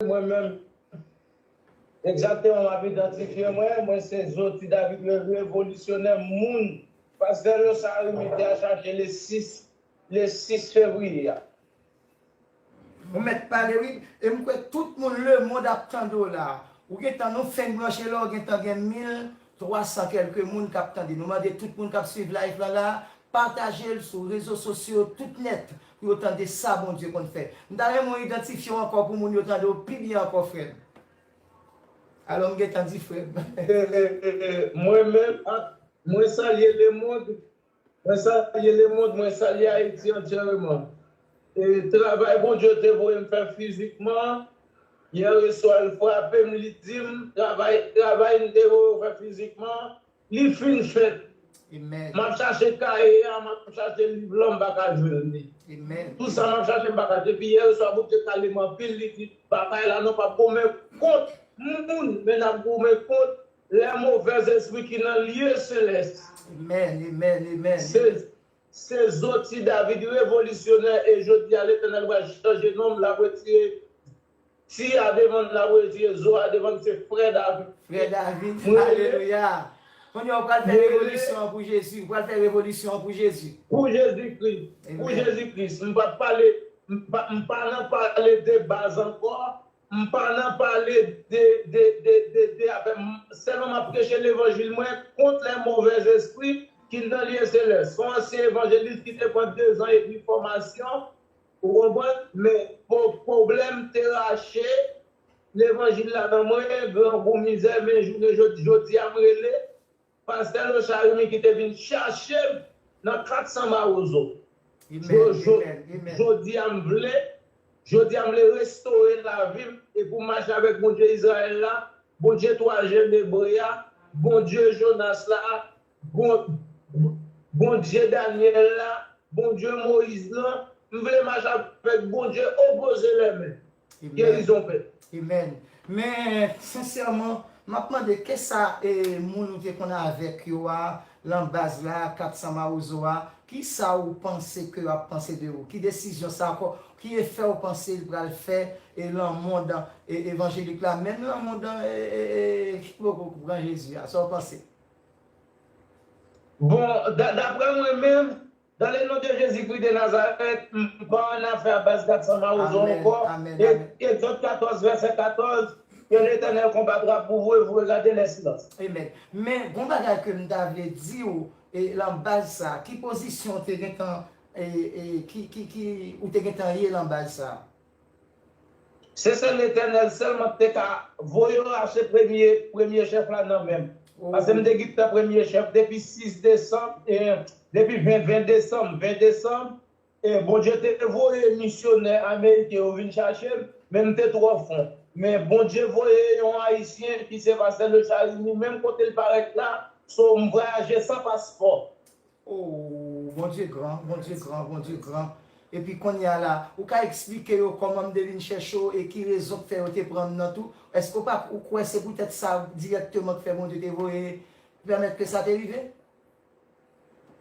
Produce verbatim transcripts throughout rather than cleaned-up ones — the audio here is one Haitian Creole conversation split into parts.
mwen menm, egzakteman, m ap idantifye mwen. Mwen se Zoti David, le revolisyonè, moun pastè Lochard Remy te al chache le sis, le sis fevriye a. Ou mèt pale, wi. E m kwè tout moun lemonn ap tande w la. Ou gentan, nou fenk branche la, ou gentan gen mil twa san kèlke moun k ap tande. Nou mande tout moun k ap swiv live la la, pataje l sou rezo sosyo tout nèt pou yo tande sa Bondye konn fè. M ta renmen w idantifye w ankò pou moun yo tande w pi byen ankò, frè m. Alò, m gentan di frè m. Mwen menm, mwen salye lemonn. Mwen salye lemonn, mwen salye Ayiti antyèman. E travay Bondye te voye m fè fizikman, yè reswa l frape m, li di m, travay, travay m te voye w fè fizikman, li fin fèt. M ap chache kaye a, m ap chache liv lan, m pa ka jwenn li. Tout sa m ap chache, m pa ka. Depi yè reswa, Bondye kale m anpil, li di, batay la, nou p ap goumen kont moun, men n ap goumen kont lè movèzespri ki nan lye selès. Amen, amen, amen. Se, se Zoti David revolisyonè e jodi a Letènèl pral chanje non m, l ap retire ti a devan l, l ap retire zo a devan l, se frè David. Frè David, alelouya. Kounye a, ou pral fè revolisyon an pou Jezi, ou pral fè revolisyon an pou Jezi. Pou Jezi Kris, pou Jezi Kris. M pa pale, m pa, m pa nan pale de baz ankò, m pa nan pale de, de, de, de, de afè, sèlman m ap preche levanjil mwen kont lè movèzespri ki nan lye selès. Se yon ansyen evanjelis ki te pran dezan edmi fòmasyon, ou konprann? Men pwoblèm te rache levanjil la nan mwen, grangou, mizè, men jounen jodi, jodi a m rele, Pastè Lochard Remy ki te vin chache m nan kat san Mawozo. Jodi a m vle, jodi a m vle restore lavi m e pou m mache avèk Bondye Izrayèl la, Bondye twa jenn Ebre a, Bondye Jonas la, Bondye Danyèl la, Bondye Moyiz lan, m vle mache avèk Bondye opoze lè men. Gerizon fèt. Amen. Men, sensèman, m ap mande, kisa e, moun ou te konn avèk yo a, lan baz la, kat san Mawozo a, kisa ou panse ke yo ap panse de ou? Ki desizyon sa ankò, ki efè ou panse l pral fè e lan mond e, evanjelik la, menm lan mond e, e, e, ki poko pran Jezi a, sa ou panse? Bon, da, daprè mwen menm, Dans le nom de Jésus-Christ de Nazareth, m pa an afè a baz kat san Mawozo ankò. Egzòd katòz, vèsè katòz, que l'Éternel combattra pour vous et vous regarder les silences. Amen. Men, gon bagay ke m ta vle di w, e, lan baz sa, ki pozisyon w te gentan, e, e, ki, ki, ki, ou te gentan ye lan baz sa? Se sèl Letènèl sèlman ki te ka voye rache premye, premye chèf la nan men m. Paske m te gentan premye chèf depi sis desanm, e, depi ven, ven desanm, ven desanm, e, Bondye te voye misyonè ameriken yo vin chache m, men m te twò fon. Men Bondye voye yon Ayisyen ki se pastè Lochard Remy, menm kote l parèt la, so m vwayaje san paspò. Oh, Bondye gran, Bondye gran, Bondye gran. Epi kounye a la, ou ka eksplike yo kòman m te vin chèche w e ki rezon k fè yo te pran m nan tou? Èske ou pa, ou kwè se poutèt sa dirèkteman k fè Bondye te voye, pèmèt ke sa te rive?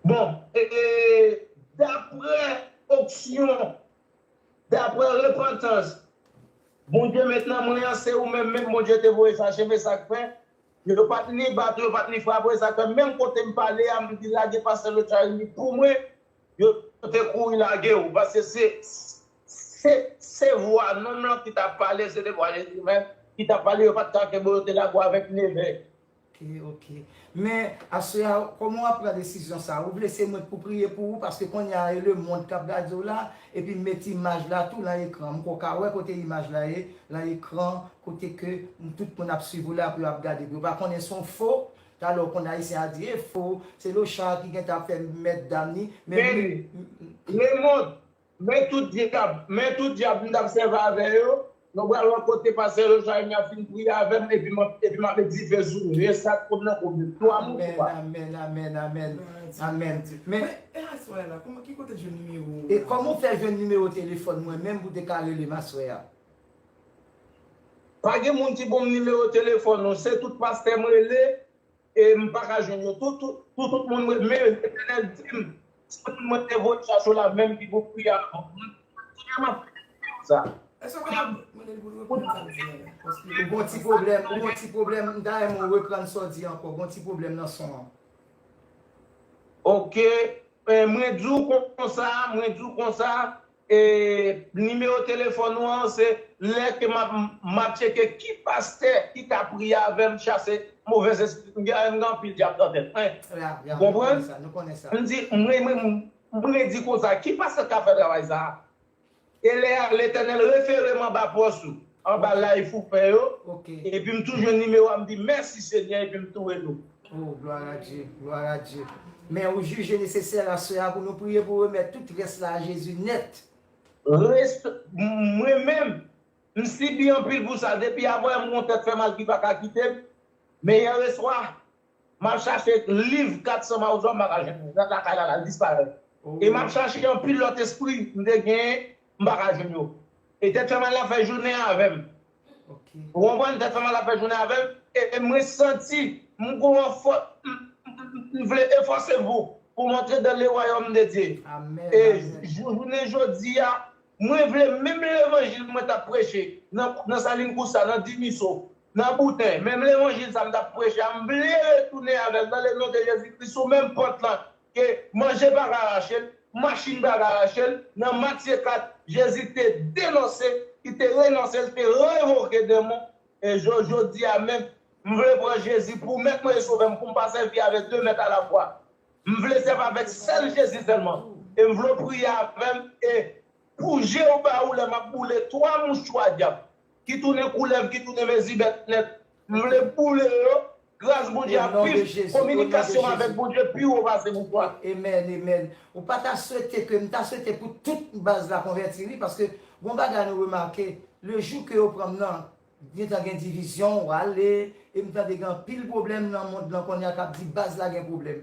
Bon, e, e, daprè onksyon, daprè repantans, Bondye met nan mwen an, se ou menm, menm Bondye te voye chache m, e sa k fè, yo pa t ni bat ou, yo pa t ni frape w, e sa k fè, menm kote m pale a, m di lage pastè Lochard Remy pou mwen, yo te kouri lage w, paske se, se, se vwa nonm lan ki t ap pale, se te vwa Jezi menm ki t ap pale, yo pa t ka kenbe w, yo te lage w avèk nevè. Ok, ok. Men, aswè a, kòman w ap pran desizyon sa a? Ou vle se mwen k pou priye pou ou, paske kounye a, e lemonn k ap gade w la, epi m met imaj la tou lan ekran. M ko ka wè kote imaj la ye, lan ekran, kote ke tout moun ap swiv ou la, pou yo ap gade. Pou yo pa konnen se yon fo, talè w konn Ayisyen a di, e fo, se Lochard ki gentan ap fè mèt dam ni, men lemonn, Men tout dyab, men tout dyab m t ap sèvi avè yo, nou pral wè kote pastè Lochard Remy ap fin priye avè m, epi m ap, epi m ap met dife sou ou. E sa k konn nan koub yo. Twa moun, twa. Amèn, amèn, amèn, amèn. Amèn. Men, men aswè la, kòman, ki kote w jwenn nimewo w? E kòman w fè jwenn nimewo telefòn mwen menm pou w te ka rele m aswè a? Pa gen moun ki ban m nimewo telefòn non, se tout pastè m rele, e m pa ka jwenn yo. Tout, tout, tout, tout moun mwen, men Letènèl di m, se moun mwen te voye chache w la menm ki pou priye avè w. Mwen, kounye a m ap fè sa. Èske w ka mande l pou l reprann sa l di a la? Paske ou gon ti pwoblèm, ou gon ti pwoblèm, m ta renmen w reprann sa w di ankò, ou gon ti pwoblèm nan son an. Ok, eh, mwen di w konsa, mwen di w konsa, eh, nimewo telefòn ou an, se lè ke m ap, m ap tcheke ki pastè ki ka priye avè m, chase movèz espri, m gen, m gen anpil dyab nan tèt mwen. Ya, ya, Ou konprann? Nou konnen sa, nou konnen sa. M di, mwen, mwen, mwen di konsa, ki pastè k ka fè travay sa a? E lè a, Letènèl refere m anba pòs ou, anba live ou fè yo, Ok. Epi m tou jwenn nimewo a, m di, mèsi Senyè, epi m tou rele w. Oh, gloire à Dieu, gloire à Dieu. Men ou jije nesesè la, sè a, pou nou priye pou remèt tout rès la a Jezi nèt. Rès, mwen menm, m sibi anpil pou sa. Depi avanyè m gon tèt fè mal ki pa ka kite m. Men yè swa, m ap chache liv kat san Mawozo a, m pa ka jwenn li. Nan lakay la, la, l disparèt. E m ap chache anpil lòt espri m te genyen, m pa ka jwenn yo. E tèt fè mal la fè jounen avè m. Ok. Ou konprann? Tèt fè mal la fè jounen avè m. E, e mwen santi m gon anfò, m, m, m, m vle efòse vou pou m antre dan le wayòm de Dye. Amen. E Amen. jou- jounen jodi a, mwen vle menm levanjil mwen t ap preche nan, nan Salin Kousa, nan Dimiso, nan Bouten, menm levanjil sa m t ap preche a, m vle retounen avè l nan le non de Jezi Kris sou menm pant lan, ke manje pa ka rache l, machin pa ka rache l, nan Matye kat, Jezi te denonse, li te renonse, li te revoke demon. E jo- jodi a menm, m vle pran Jezi pou mèt mwen e sovè m, pou m pa sèvi avèk de mèt alafwa. M vle sèvi avèk sèl Jezi sèlman. E m vle w priye avè m, e pou je w ba ou lè m ap boule twa mouchwa dyab, ki tounen koulèv, ki tounen mezibèt nèt. M vle boule yo, gras Bondye ap viv, kominikasyon avèk Bondye pi wo pase mouchwa. Amen, amen. Ou pa ta swete ke, m ta swete pou tout baz la konvèti, wi, paske gon bagay nou remake, le jou ke yo pran m nan, gentan gen divizyon, w ale, e m tande gen anpil pwoblèm nan mond lan kounye a k ap di baz la gen pwoblèm.